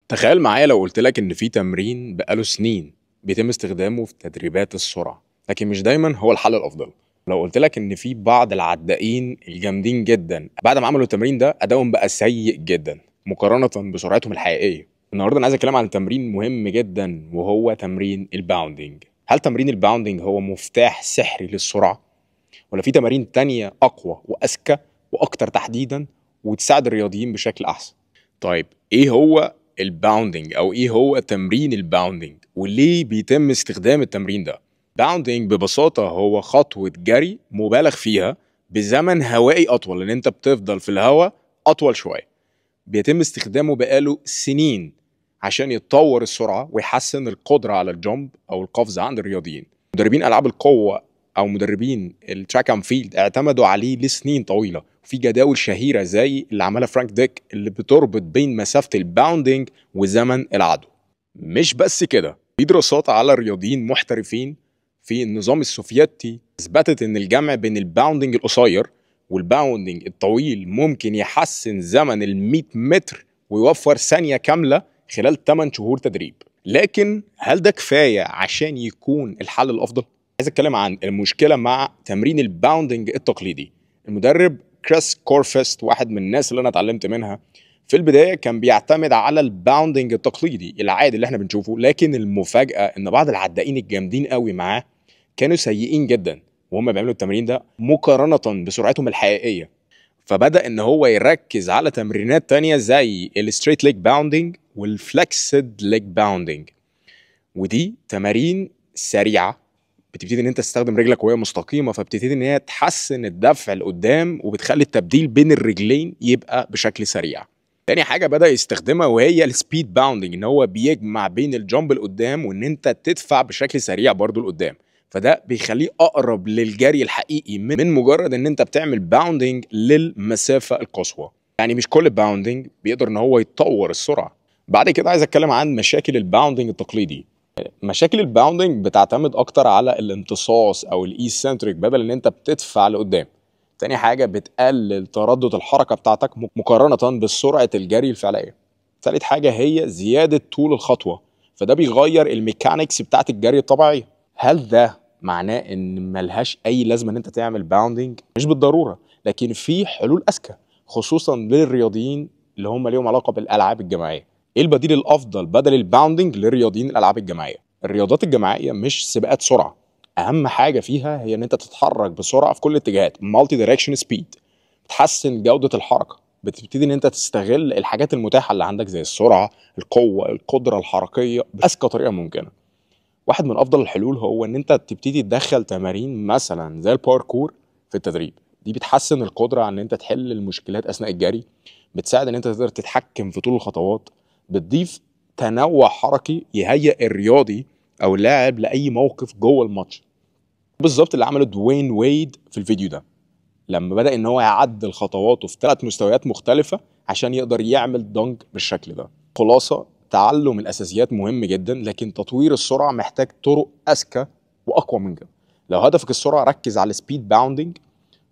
تخيل معايا لو قلت لك ان في تمرين بقاله سنين بيتم استخدامه في تدريبات السرعة، لكن مش دايما هو الحل الافضل. لو قلت لك ان في بعض العدائين الجامدين جدا بعد ما عملوا التمرين ده ادائهم بقى سيء جدا مقارنة بسرعتهم الحقيقية. النهارده انا عايز اتكلم عن تمرين مهم جدا وهو تمرين ال bounding. هل تمرين ال bounding هو مفتاح سحري للسرعه، ولا في تمارين تانية اقوى واذكى واكتر تحديدا وتساعد الرياضيين بشكل احسن؟ طيب ايه هو ال bounding او ايه هو تمرين ال bounding وليه بيتم استخدام التمرين ده؟ bounding ببساطة هو خطوة جري مبالغ فيها بزمن هوائي اطول، لان انت بتفضل في الهواء اطول شوية. بيتم استخدامه بقاله سنين عشان يتطور السرعة ويحسن القدرة على ال jump او القفز عند الرياضيين. مدربين العاب القوة او مدربين ال track and field اعتمدوا عليه لسنين طويلة. في جداول شهيرة زي اللي عملها فرانك ديك اللي بتربط بين مسافة ال bounding وزمن العدو. مش بس كده، في دراسات على رياضيين محترفين في النظام السوفيتي اثبتت ان الجمع بين ال bounding القصير وال bounding الطويل ممكن يحسن زمن ال 100 متر ويوفر ثانية كاملة خلال 8 شهور تدريب. لكن هل ده كفاية عشان يكون الحل الافضل؟ عايز اتكلم عن المشكلة مع تمرين ال bounding التقليدي. المدرب كريس كورفست واحد من الناس اللي انا اتعلمت منها في البداية كان بيعتمد على ال bounding التقليدي العادي اللي احنا بنشوفه، لكن المفاجاة ان بعض العدائين الجامدين قوي معاه كانوا سيئين جدا وهم بيعملوا التمرين ده مقارنة بسرعتهم الحقيقية. فبدا ان هو يركز على تمرينات تانية زي ال straight leg bounding وال flexed leg bounding، ودي تمارين سريعة بتبتدي ان انت تستخدم رجلك وهي مستقيمة، فبتبتدي ان هي تحسن الدفع لقدام وبتخلي التبديل بين الرجلين يبقى بشكل سريع. تاني حاجة بدا يستخدمها وهي ال speed bounding، ان هو بيجمع بين ال jump لقدام وان انت تدفع بشكل سريع برضو لقدام، فده بيخليه اقرب للجري الحقيقي من مجرد ان انت بتعمل bounding للمسافه القصوى. يعني مش كل bounding بيقدر ان هو يطور السرعة. بعد كده عايز اتكلم عن مشاكل ال bounding التقليدي. مشاكل ال bounding بتعتمد اكتر على الامتصاص او ال eccentric بدل ان انت بتدفع لقدام. تاني حاجة بتقلل تردد الحركة بتاعتك مقارنة بسرعة الجري الفعلية. تالت حاجة هي زيادة طول الخطوة، فده بيغير ال mechanics بتاعت الجري الطبيعية. هل ده معناه ان ملهاش اي لازمه ان انت تعمل bounding؟ مش بالضرورة، لكن في حلول اذكى خصوصا للرياضيين اللي هم ليهم علاقة بالالعاب الجماعية. ايه البديل الافضل بدل ال bounding للرياضيين الالعاب الجماعية؟ الرياضات الجماعية مش سباقات سرعة، اهم حاجة فيها هي ان انت تتحرك بسرعة في كل الاتجاهات، multi direction speed. بتحسن جوده الحركة، بتبتدي ان انت تستغل الحاجات المتاحة اللي عندك زي السرعة، القوة، القدرة الحركية باذكى طريقه ممكنة. واحد من افضل الحلول هو ان انت تبتدي تدخل تمارين مثلا زي الباركور في التدريب. دي بتحسن القدرة على ان انت تحل المشكلات اثناء الجري، بتساعد ان انت تقدر تتحكم في طول الخطوات، بتضيف تنوع حركي يهيئ الرياضي او اللاعب لاي موقف جوه الماتش. بالظبط اللي عمله دوين ويد في الفيديو ده لما بدا ان هو يعدل خطواته في 3 مستويات مختلفة عشان يقدر يعمل dunk بالشكل ده. خلاصه، تعلم الاساسيات مهم جدا، لكن تطوير السرعة محتاج طرق اذكى واقوى من كده. لو هدفك السرعة ركز على ال speed bounding.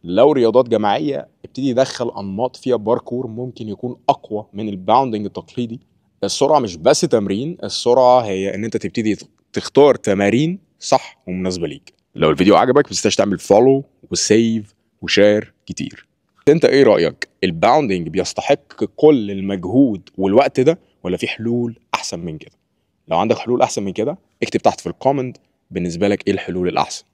لو رياضات جماعية ابتدي دخل انماط فيها باركور ممكن يكون اقوى من ال bounding التقليدي. السرعة مش بس تمرين، السرعة هي ان انت تبتدي تختار تمارين صح ومناسبة ليك. لو الفيديو عجبك ما تنساش تعمل follow و save و share كتير. انت ايه رايك؟ ال bounding بيستحق كل المجهود والوقت ده ولا في حلول احسن من كده؟ لو عندك حلول احسن من كده اكتب تحت في ال comment بالنسبة لك ايه الحلول الاحسن.